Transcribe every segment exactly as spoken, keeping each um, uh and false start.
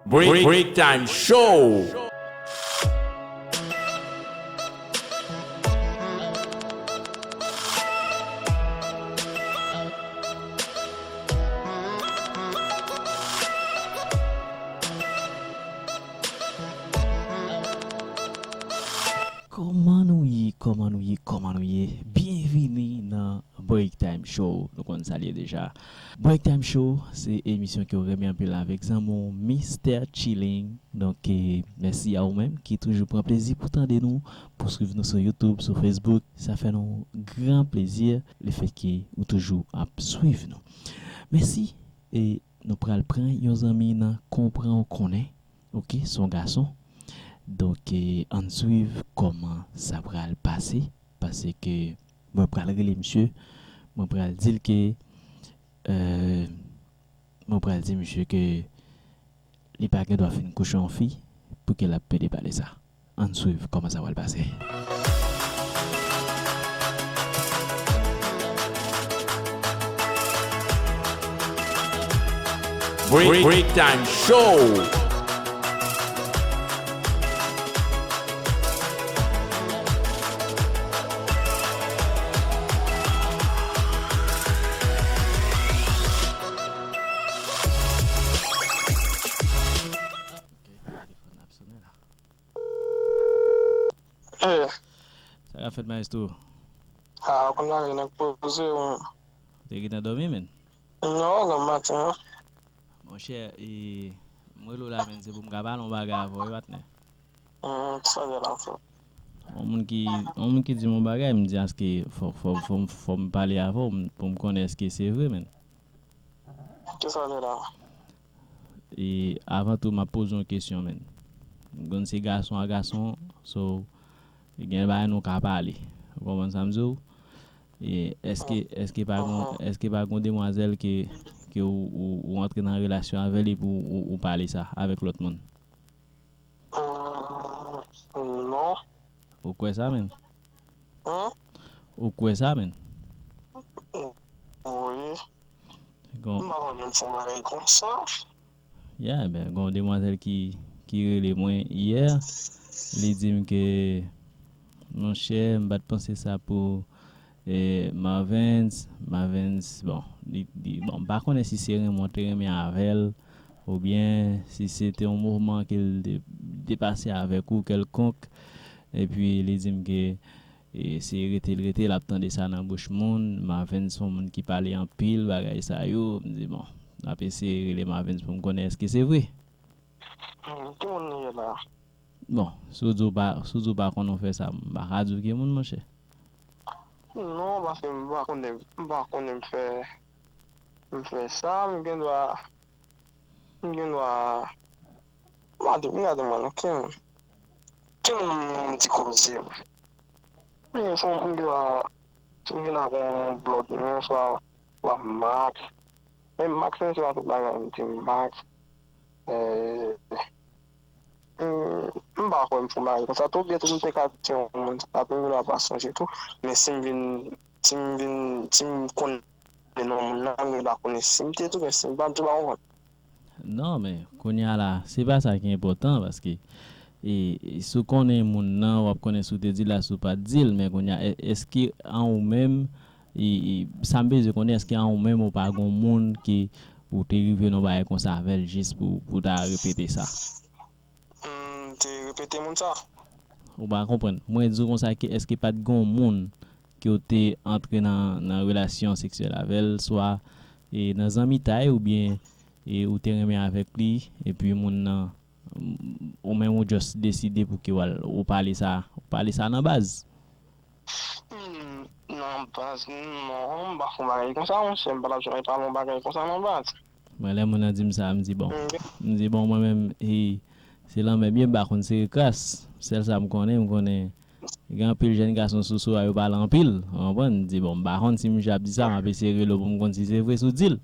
Break, Break Time Show. Kòman nou ye? Kòman nou ye? Kòman nou ye? Byenvini nan Break Time Show. Nou konn sa l ye deja. Break Time Show, se emisyon ke w renmen anpil avèk zanmi w, Mister Chilling. Donk, eh, mèsi a ou menm ki toujou pran plezi pou tande nou, pou swiv nou sou YouTube, sou Facebook. Sa fè nou gran plezi lefètke ou toujou ap swiv nou. Mèsi. E nou pral pran yon zanmi nan Konprann Ou Konnen. Oke, se yon gason. Donk, eh, ann swiv kòman sa pral pase, paske mwen pral rele misye, mwen pral di l ke, eh, mwen pral di misye ke li pa gen dwa fin kouche yon fi pou ke l ap pede pale sa. Ann swiv kòman sa pral pase. Break, Break Time Show. Eh. Sa k ap fèt, maestro? Ah, konn bagay nèg poze, wi. Ou te gentan dòmi, menn? Non, nan maten an. Monchè, e, mwen rele w la, menn, se pou m ka pale yon bagay avè w, wi, patnè. Hmm, sa gen la, frè? Yon moun ki, yon moun ki di m yon bagay, m di aske fò, fò, fò, fò m pale avè w, m, pou m konnen èske se vre, menn. Kisa w di la? E avan tou, m ap poze w yon kesyon, menn. M konn se gason a gason, so, gen bagay nou ka pale. Ou konprann sa m di w? E èske, èske pa gon, èske pa gon demwazèl ke, ke ou, ou, ou antre nan relasyon avè l epi ou, ou, ou pale sa avèk lòt moun? Hmm, non. Ou kwè sa, menn? Hein? Ou kwè sa, menn? Wi. Gon M pa konnen m fè yon bagay konsa. Ya, ben, gon demwazèl ki, ki rele mwen yè. Li di m ke, monchè, m pa t panse sa pou, eh, Marvens. Marvens, bon, li, li, bon, m pa konnen si se renmen w te renmen avè l, oubyen si se te yon mouvman ke l te, te pase avèk ou kèlkonk. Epi li di m ke, e, se rete l rete, l ap tande sa nan bouch moun. Marvens se yon moun ki pale anpil bagay sa yo. M di, bon, m ap eseye rele Marvens pou m konnen èske se vre. Hmm, ki moun li ye la? Bon, si w di w pa, si w di w pa konn ou fè sa, m pa ka di w ki moun, monchè. Non, paske m pa konnen, m pa konnen m fè, m fè sa, m gen dwa, m gen dwa, m pa di, m gade mwen, non, ki moun, ki moun m di koze m. Men, se yon moun ki pa, si m gen avè yon blòd, men, swa, swa Max. Men Max, men, se pa tout bagay, m di Max. Eh, M, m pa kwè m fè yon bagay konsa tou, oubyen tou m te ka di yon moun sa tou, m pa sonje tou. Men si m vin, si m vin, si m konnen non moun nan, m pa konnen si m te tou, men si m pa, m tou pa konprann. Non, men kounye a la, se pa sa ki enpòtan, paske, e, e, si w konnen moun nan, w ap konnen si w te di l la, si w pa t di l, men kounye a, è-, èske an ou menm, e, e, sa m bezwen konnen, èske an ou menm ou pa gon moun ke ou te rive nan bagay konsa avè l jis pou, pou ta repete sa? Hmm, te repete moun sa. Ou pa konprann. Mwen di w konsa ke èske pa t gen yon moun ke w te antre nan, nan relasyon seksyèl avè l, swa, e, nan zanmitay oubyen, e, ou te renmen avèk li, epi moun nan, mm, ou menm ou just deside pou ke w al, ou pale sa, ou pale sa nan baz? Hmm, nan baz, non, m pa fè yon bagay konsa, monchè, m pa t ap janm pale yon bagay konsa nan baz. Mwen, lè moun nan di m sa, m di, bon. M di, bon, mwen menm, e, se lanmè byen, m pa konn se kras. Sèl sa m konnen, m konnen gen anpil jèn gason sou Sora yo pale anpil, ou konprann? M di, bon, m pa konn si misye ap di sa, m ap eseye rele w pou m konn si se vre si w di l.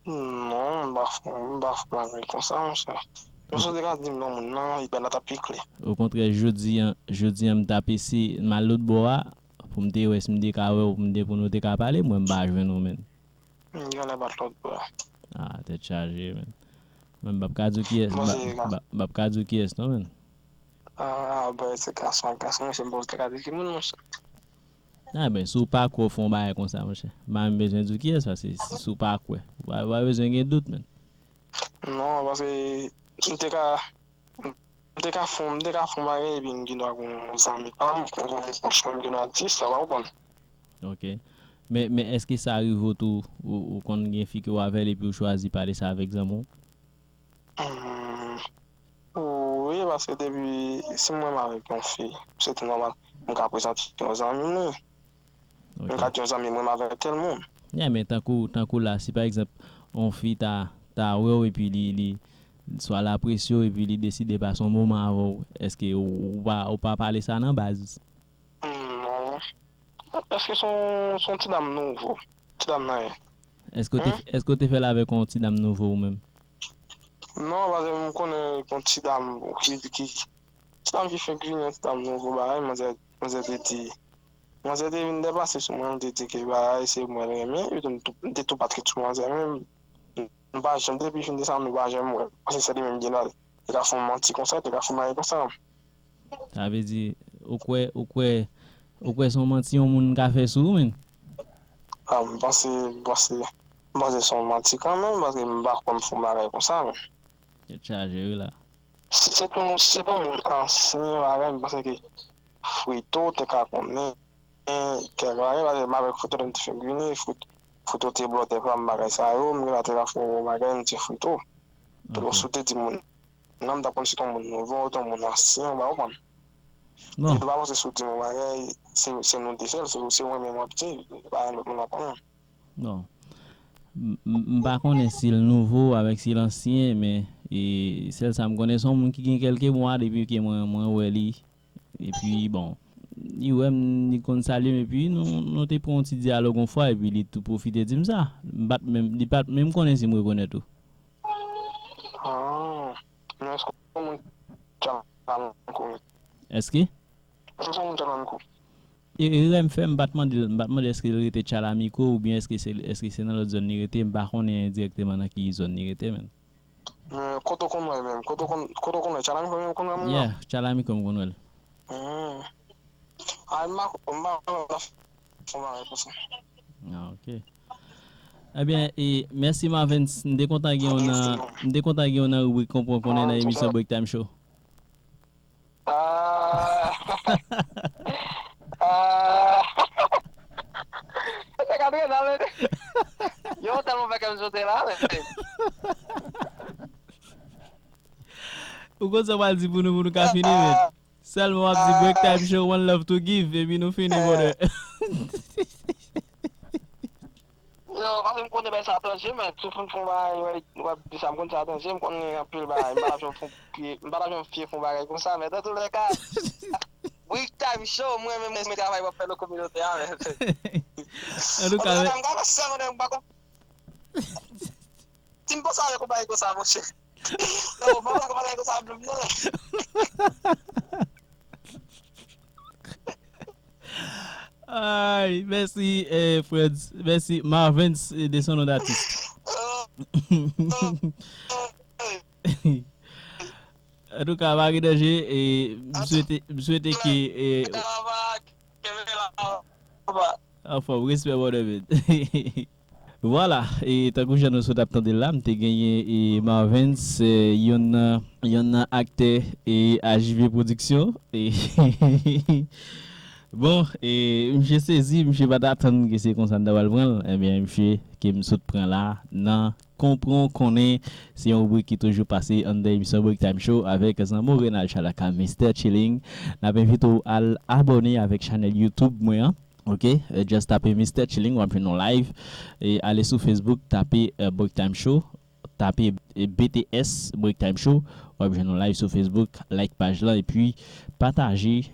Non, m pa fè, m pa fè bagay konsa, monchè. Paske w te ka di m non moun nan, epi la t ap pi klè. Okontrè, jodi a, jodi a, m t ap eseye, m al lòt bò a, pou m te wè si m te ka wè w, pou m te, pou nou te ka pale, mwen m pa jwenn ou, menn. M genlè pa t lòt bò a. Ah, tèt chaje, menn. Mwen m p ap ka di w kiyès, m p ap, m p ap ka di w kiyès non, menn. Ah, bèl se gason ak gason, monchè, m pa ka di ki moun, monchè. Ah, ben, si w pa kwè w fè yon bagay konsa, monchè, m pa menm bezwen di w kiyès, paske si, si w pa kwè, w pa, w pa bezwen gen dout, menn. Non, paske m te ka, m te ka fè, m te ka fè yon bagay epi m gen dwa gen yon zanmi pa m, yon zanmi pwòch mwen, m gen dwa di sa, w pa konprann? Ok. Men, men èske sa rive w tou, ou, ou konn gen fi ke w avè l epi w chwazi pale sa avèk zanmi w? Hmm, wi, paske depi si m renmen avèk yon fi, se tou nòmal, m ka prezante yon zanmi m li. M ka di yon zanmi m renmen avèk tèl moun. Yeah, men tankou, tankou la, si pa egzanp, yon fi ta, ta wè w epi li, li, swa l apresye w epi li deside pase yon moman avè w, èske ou, ou pa, ou pa pale sa nan baz? Hmm, non. Èske se yon, se yon ti dam nouvo? Ti dam nan ye. Èske w te, èske w te fè l avèk yon ti dam nouvo ou menm? Non, paske m konnen yon ti dam ki, ki, ti dam ki fenk vini, yon ti dam nouvo bagay, manzè, manzè te di, manzè te vin depase sou mwen, li te di ke bagay se mwen l renmen, epi tou, m te tou patrit sou manzè, men m pa janm, depi fin de sa, m pa janm wè l. Paske se li menm ki la, li ka fè yon manti konsa, li ka fè yon bagay konsa. Sa vle di, ou kwè, ou kwè, ou kwè se yon manti yon moun ka fè sou ou, menn? Ah, m panse, m panse, m panse se yon manti kanmenm, paske m pa kwè m fè yon bagay konsa, menn. Tèt chaje, wi la. Si se pou, si se pou moun ansyen, bagay, m panse ke Frito te ka konnen kèk bagay, paske m avèk Frito lè m te fenk vini, Frito, Frito te blòtè pa m bagay sa yo, m genlè te ka fè yon bagay, m di Frito. Pito si w te di moun nan, m t ap konn si t on moun nouvo, t on moun ansyen, ou pa konprann. Bon. Epi tou pa panse si w di m yon bagay, se, se nou de sèl, se, se mwen menm w ap di, pa gen lòt moun w ap konnen. Bon. M, m, m pa konnen si l nouvo avèk si l ansyen, men, e, sèl sa m konnen, se yon moun ki gen kèlke mwa depi ke mwen, mwen wè li. Epi, bon, li wè m, li konn salye m, epi nou, nou te pran yon ti dyalòg yon fwa, epi li tou pwofite di m sa. M pa t menm, li pa t menm konnen si m rekonèt ou. Ah, men èske w konn moun Chalankou? Èske? Èske w konn moun Chalankou? E, erè m fè, m pa t mande l, m pa t mande èske l rete Chalamiko oubyen èske se, èske se nan lòt zòn li rete, m pa konnen dirèkteman nan ki zòn li rete, menn. Men kote w konn wè l menm? Kote w konn, kote w konn wè Chalamiko menm konn wè moun nan? Yeah, Chalamiko m konn wè l. Hmm. A, m pa, m pa konn wè l fè yon bagay konsa. Ah, ok. Ebyen, e, mèsi Marvens, m te kontan gen w nan, m te kontan gen w nan ribrik Konprann Konnen nan emisyon Break Time Show. Ah. Ah. Se Katrina, men. Yo, tèlman fè kè m sote la, men. Ou konn sa w pral di pou nou, pou nou ka fini, men. Sèlman w ap di Break Time Show, one love to give, epi nou fini, brother. Non, paske m konnen bagay sa ap ranje, men si w fin fè yon bagay, w ap di sa, m konn sa ap ranje, m konnen anpil bagay, m pa t ap janm fè yon pye, m pa t ap janm fye fè yon bagay konsa, men dans tous les cas, Break Time Show, mwen menm, mwen travay w ap fè nan kominote a, men. Antouka, men. M ka fè sèlman, m pa konn. Si m panse avèk yon bagay konsa, monchè. Non, m pa konn bagay konsa, non. Ay, mèsi, eh, Freds. Mèsi, Marvens, eh, de son non d'atis. Antouka, pa gen danje, e m swete, m swete ke, e, anfòm, respè, brother, man. Vwala, e tankou jan nou sot ap tande l la, m te genyen, e, Marvens, e, youn nan, youn nan aktè, e, A J V Production, e, bon, e, misye sezi, misye pa t atann ke se konsa n ta pral pran l. Ebyen, misye ke m sot pran la, nan Konprann Konnen, se yon ribrik ki toujou pase anndan emisyon Break Time Show avèk zanmi w Renald Chalaka, Mister Chilling. N ap envite w al abòne avèk chanèl YouTube mwen an. Ok, eh, just tape Mister Chilling, w ap jwenn yon live. E ale sou Facebook, tape, eh, Break Time Show, tape, eh, B T S Break Time Show, w ap jwenn yon live sou Facebook, like paj lan, epi pataje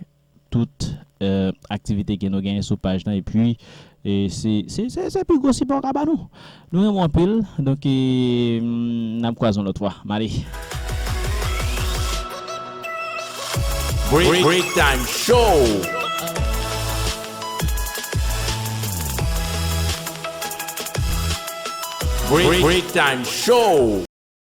tout, eh, aktivite ke nou genyen sou paj lan, epi, eh, se, se, se, se pi gwo sipò w ka ba nou. Nou renmen w anpil, donk, eh, n ap kwaze yon lòt fwa. M ale. Break, Break Time Show. Break, Break Time Show.